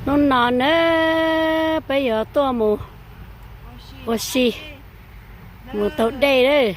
Hnub no na, peb yuav tuaj mus ua si, mus taug dej lawm.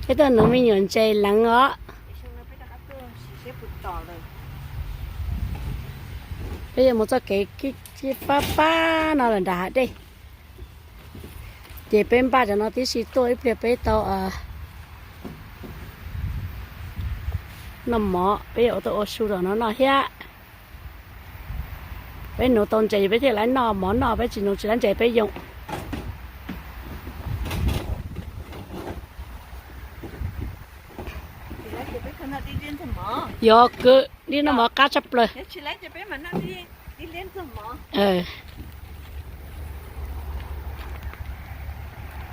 Peb tuaj nrog me nyuam ntses leev os. Peb yuav mus txoj kev fab fab no lawm nram hav dej. Ces peb npaj cov no tib si tuaj ib pliag peb tau noj mov, peb yuav tau ua su rau no noj thiab. Peb nuv tau ntses peb thiaj li noj mov noj, peb tsis nuv tsis lab ntses peb yoo. Yog kwv, dib noj mov qab tshaj plaws.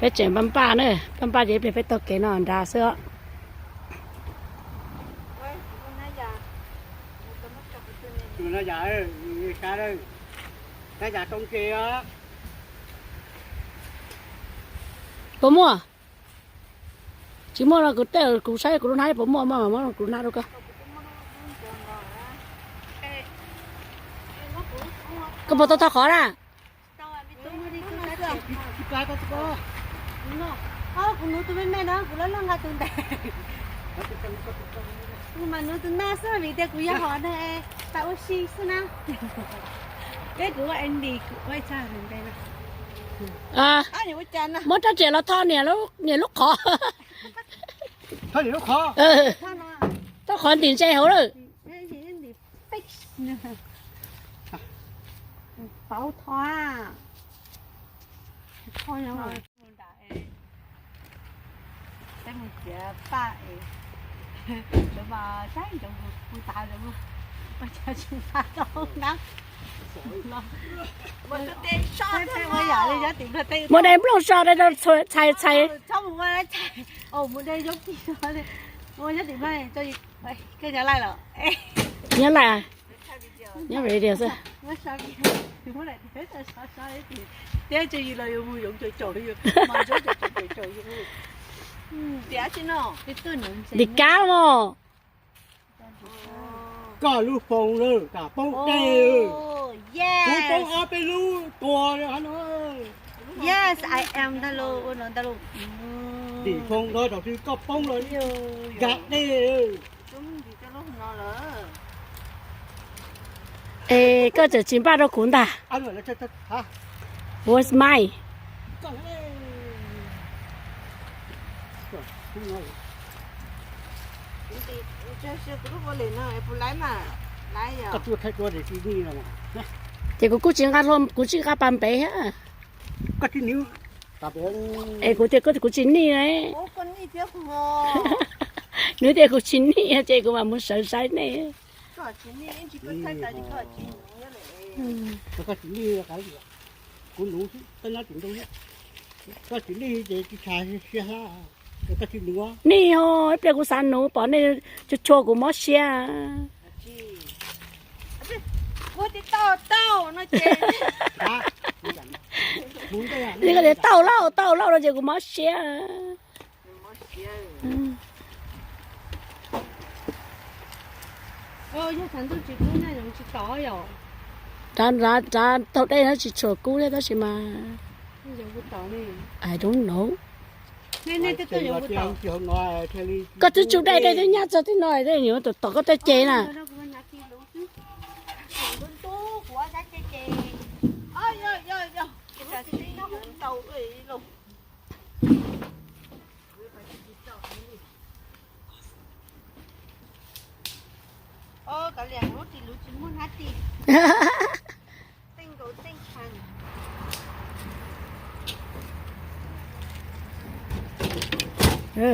Peb tseem npaj npaj na, npaj npaj ces ib pliag peb taug kev no nrad xwb os. Puas muaj? Tsis muaj no kuv tej kuv saib kuv lub hnab puas muaj, muaj mas muab kuv hnab rau koj. Koj puas tau thau qhov na? Kuv nuv tus me me no, kuv loj loj nqa tus ntawd. Kuv mas nuv tus no xwb vim tias kuv yog hom na, tas ua si xwb na. Peb kuv ua Andy, kuv ua tsa ntawd na. Muab rab riam los tho niam lub qhov. Tho qhov ntim ntses hauv lawm. Pauv tho. Muab daim nplooj so dai rau txhais txhais. Nyob lais, nyob video xwb. Ntim kab mos. Koj lub phone lawm kam poob dej. Kuv poob ob peb lub tuag no. Yes, I am ntag lauj, ua no ntag lauj. Ntim phone no thaum twg koj poob los gab dej. Es koj tseem tsis npaj rau kuv ntag. Where's mine? Ces kuv kuj tsis nqa, kuv tsis nqa pas npev thiab. Es kuv tias kuv tsis nij. Nws tias kuv tsis nij ces kuv mam mus sawv saib nej. Kuv nuv, koj nyob tim ntug, koj tsis nij ces tsis tshua siab hlo, koj tsis nuv. Nij os, ib pliag kuv xav nuv pom nej tshua tshua kuv mob siab. Koj tias tau lauj, tau lauj no ces kuv mob siab. Nrad, nrad taug dej no tsis tshua kub thiab tab sis mas I don't know. Koj twb tsuj dej dej twb nyab txog twb no, tom koj tej ces na.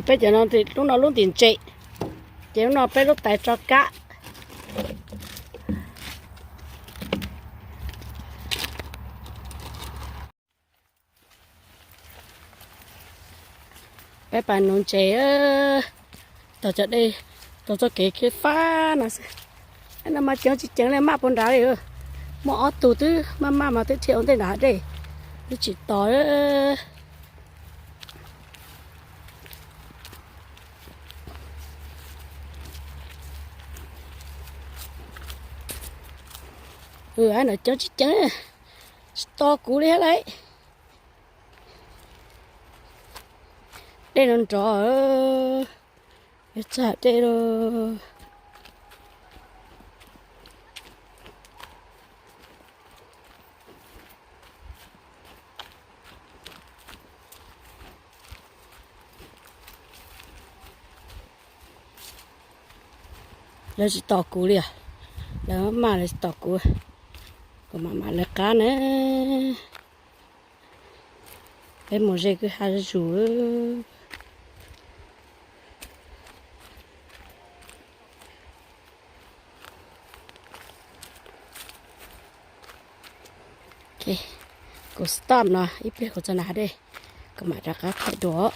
Peb cov no lub no lub ntim ntses, ces lub no peb lub tais tso kab. Peb pas nuv ntses, taug cov dej, taug txoj kev khiav fab no xwb. No mas ceev tsis ceev li, maj puas nrad li. Muaj ob tug twb maj maj mas twb dhia ua ntej nram hav dej, twb tsis tos. Ntawd coob tsis ceev, tsis tos kuv li thiab lauj. Dej no nrov, yuav txog dej lawm. Lawv tsis tos kuv li os. Lawv maj lawv tsis tos kuv. Kuv mam mam lawv qab na. Peb mus ze kwj ha zus. Kuv stop no ib pliag kuv txog nram hav dej, kuv mam rov qab thaij dua.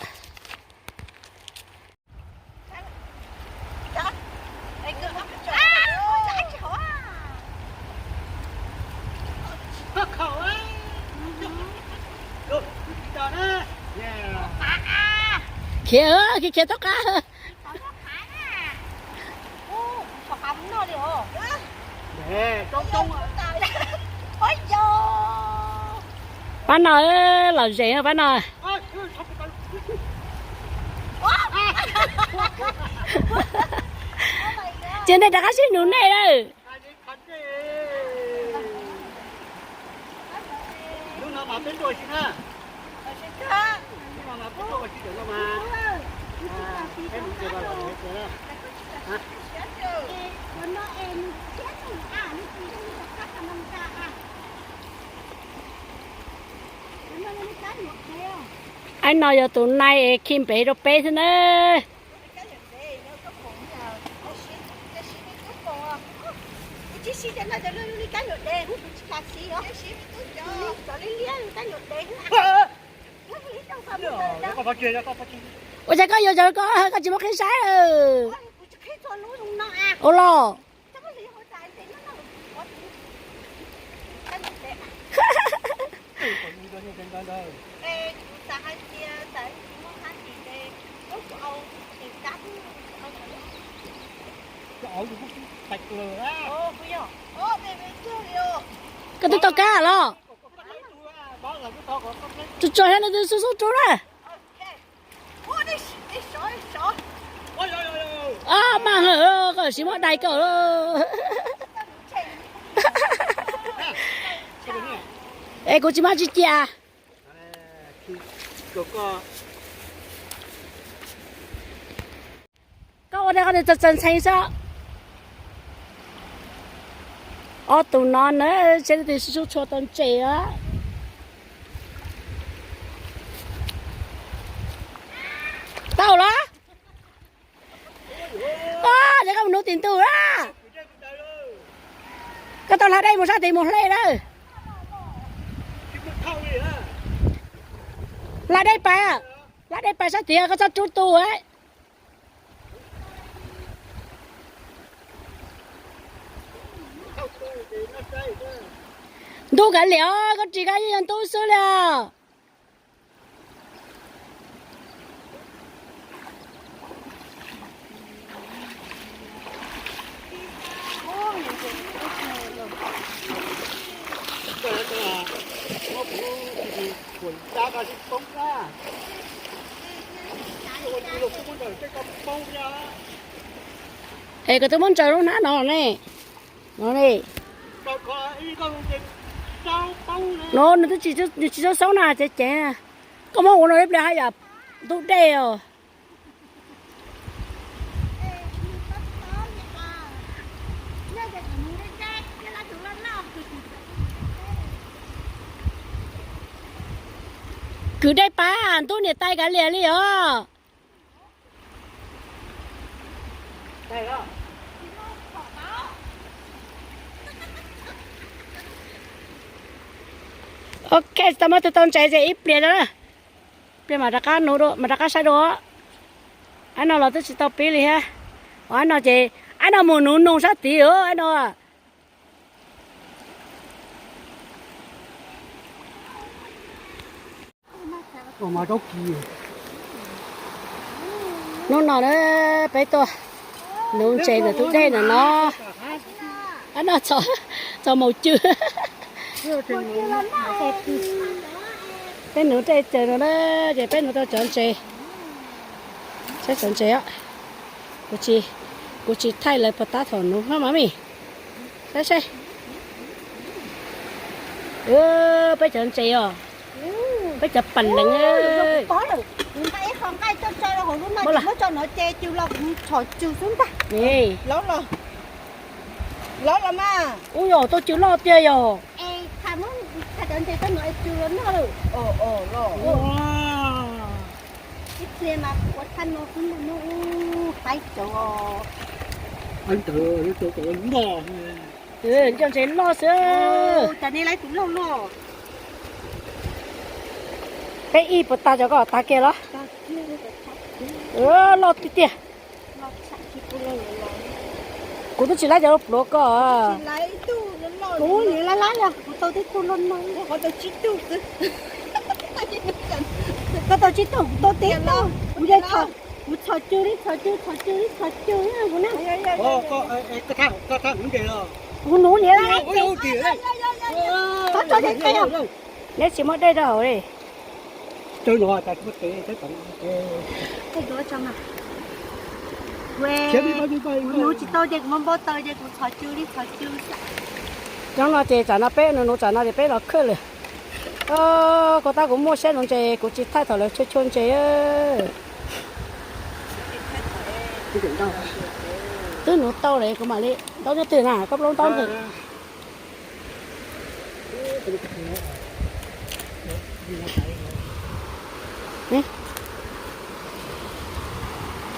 Khiav, khiav, khiav toj qab. Pab no, lom zem pab no. Ces nej rov qab sib nug nej lawm. Aib no yog tus nai es khi npev rau peb xwb na. Ua cas koj yuav cov koj, koj tsis muaj qhib saib? Ua los. Koj twb tau kab los? Tsuag tsuag thiab, leej twg xub xub rub na. Ab, mas hawm, koj siv muab dai koj. Es kuv tsis muaj tsis cia. Koj ua rau koj txawj txawj ntxhee xwb. Ob tus no na, seb leej twg xub tshua tau ntses os. Tau los? Os, koj mus nuv tim ntug na. Koj tau hla dej mus sab tid mus hle lawm. Hla dej pais, hla dej pais sab tid koj txhob rub tu. Ntub kav liam os, koj ris koj yeej yog ntub xwb li os. Es koj twb muab ntsaws lub hnab no ne. No ne. No nws twb tsis, nws tsis txawj xoob na, ceev ceev. Koj muab ua no ib pliag haj yam ntub dej os. Kwv dej pab ntub niam tais kav liam li os. Ok, tau muab tus tau ntses ces ib pliag rau na. Pliag mam rov qab nuv dua, mam rov qab saib dua. Aib no los twb tsis tau pib li thiab. Aib no ces, aib no mus nuv noog sab tid os, aib no. Hnub no na, peb tuaj nuv ntses ntawm tus dej ntawm no. Aib no txhom, Txog maus cw. Peb nuv tej caws no na, ces peb nuv tau cov ntses. Saib cov ntses os. Kuv tsis, kuv tsis thaij lawv puas tab thaum nuv no mas mi. Saib seb. Peb cov ntses os. Peb cov pas leev. Muab los, muab tso no ces cw los kuv txhom cw xwb ntag. Los los mas. Ub yog, tau cw loj tiag yog. Es thaij muab thaij cov ntses tau no es cw los noj lawm. Ib pliag mas kuv ua thaij no xwb no, qaib cov os. Cov ntses loj xwb. Cas nej lawv tus loj loj. Peb ib puas tag cov ko tag kiag los? Loj tiag tiag. Kuv twb tsis laib cov pluav ko. Kuv niam lab lab los kuv tau tib tug loj no. Koj tau tsib tug, kuv tau tib tug, kuv txhom cw li, txhom cw, txhom cw li, txhom cw kuv na. Kuv nuv niam lab lab ces. Txhob tso dej qe os. Neb tsis muab dej rau hauv li. Kuv nuv tsis tau ces kuv muab npau taws ces kuv txhom cw li txhom cw. Cov no ces tsam no peb nuv nuv tsam no ces peb los khwb lawm. Kuv tab kuv muaj siab nuv ntses, kuv tsis thaij thaum lawv chua chua ntses. Twb nuv tau lawm kuv mam li ntaub nyob twg na, koj plaub ntaub ntawd.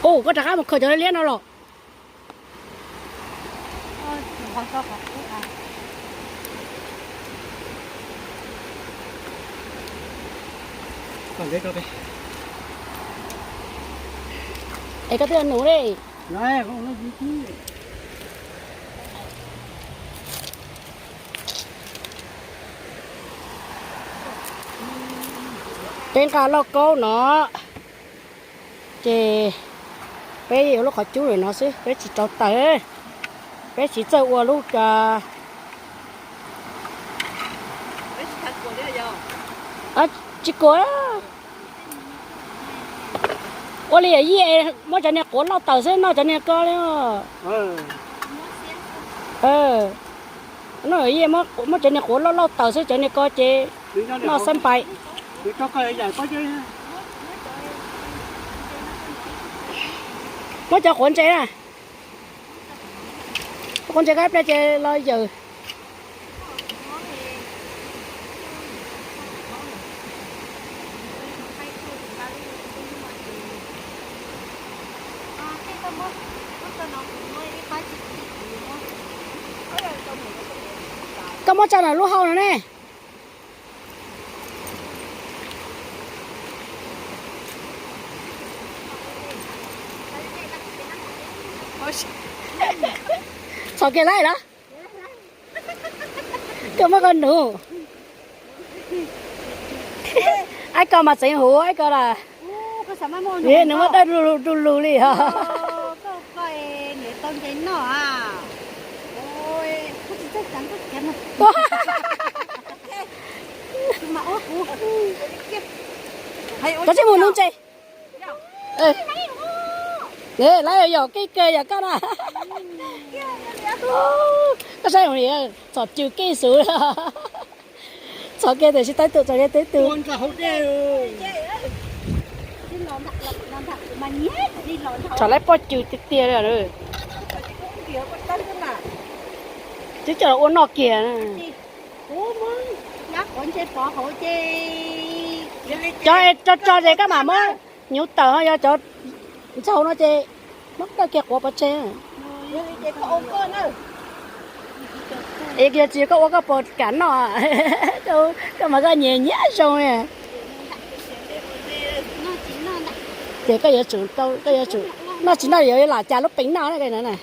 Ub, koj rov qab mus khaws cov liab no los. Es koj twb nuv li. Peb nqa lauj kaub no, ces peb yuav lub qhov cub lawm no xwb, peb tsis rau taws, peb tsis txawj ua lub. Tsis kuav. Ua li yawm yij, muab cov niag quav lauj taws xwb, noj cov niag ko li. Noj yawm yij, muab cov niag quav lauj lauj taws xwb, cov niag ko ces noj xab npais. Muab cov quav ntses na. Quav ntses kab pliag ces los yawm. Koj muab tso ntawm lub hau no ne. Txhom kiag lawm los? Koj muab koj nuv. Ib ko mas txeev huv ib ko lawm. Nws muab dawb du lug li os. Koj tsis mus nuv ntses. Lawv yog keej kawg yog koj na. Koj saib, txhom cw keej xwb. Txhom kiag tam sim tawb tus, txhom kiag tawb tus. Txhom lawv pob cw tiag tiag li. Twb coj los ua noj kiag. Cov tso tso ces koj mam muab hnyuv tawm, ho yog cov ntxaug no ces muab dawj kiag quav pov tseg. Es yog tsis koj ua koj puas kam noj? Koj mas koj nyiam nyiam zoo li. Ces koj yuav tsum tau, koj yuav tsum noj tsis noj yuav lam cas lub peev noj na.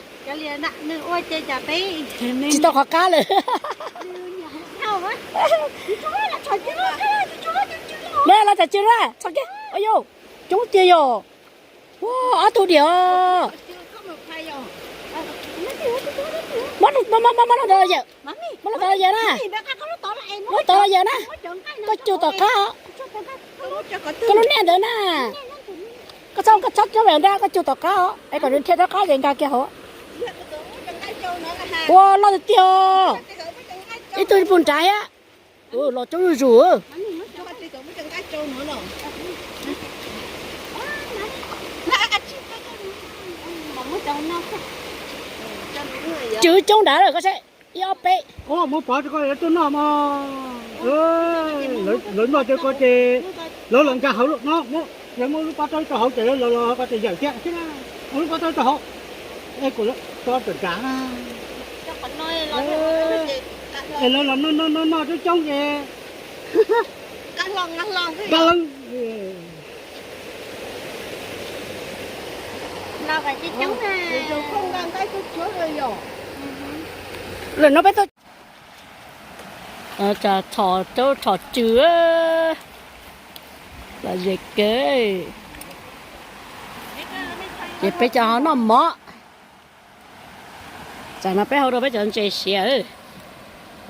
Ne los txhom cw na, txhom kiag. Ua yus, coob tiag yog. Ua ob tug diam. Muab, muab, muab, muab lub ntawd los yawm. Muab lub ntawd los yawm na. Lub tod los yawm na. Koj cug tom qab os. Koj lub niag ntawd na. Koj txhob, koj txhob cog ve ntag, koj cug tom qab os, es kom nws dhia rov qab ces nkag kiag hauv. Ua loj tiag tiag os. Ib tug puag nrad thiab. Los coob zuj zus. Cog coob nrad lawm koj saib, ib ob peb. Muab pov rau koj tuaj noj mog. Lawv noj rau koj ces lawv los nkag hauv no, yog muab lub pob taub rau hauv ces lawv los los koj ces yawm thiab xwb na. Muab lub pob taub rau hauv, es kuv tso tom nrad na. Es lawv los noj noj noj noj coob coob ces nqa hlo nqa hlo xwb. Lawm no peb tuaj txhom, txhom cw los ze kawg. Ces peb cov ho noj mov. Tsam no peb hau rau peb cov ntses siav.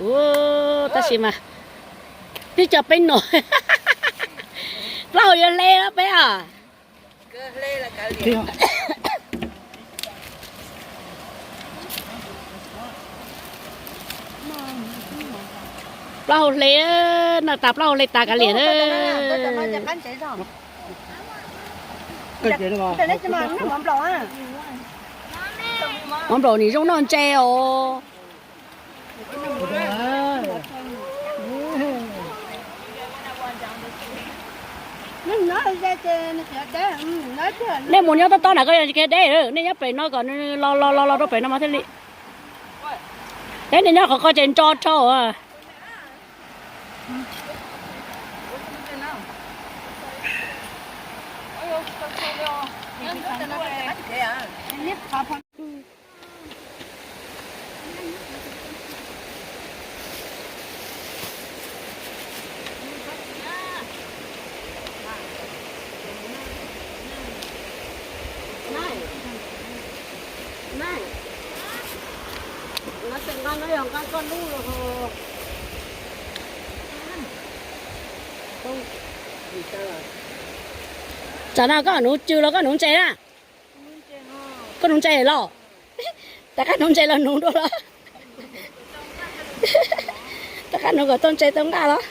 Ua, tab sis mas twb cov peb no, plaub hau yuav hle los peb os. Plaub hau hle, noj tas plaub hau hle tas kav liam na. Mov nplaum nim zoo noj ntses os. Nej mus nyob tob tob na, koj yuav tsis kiag deb, nej nyob pem no kom nws los los los los rau pem no mas thiaj li. Deb, nej nyob qhov ko ces ntso rau. Tsam no koj nuv cw los koj nuv ntses na? Koj nuv ntses los? Rov qab nuv ntses los nuv dua los? Rov qab nuv kom tau ntses tau nqaj los?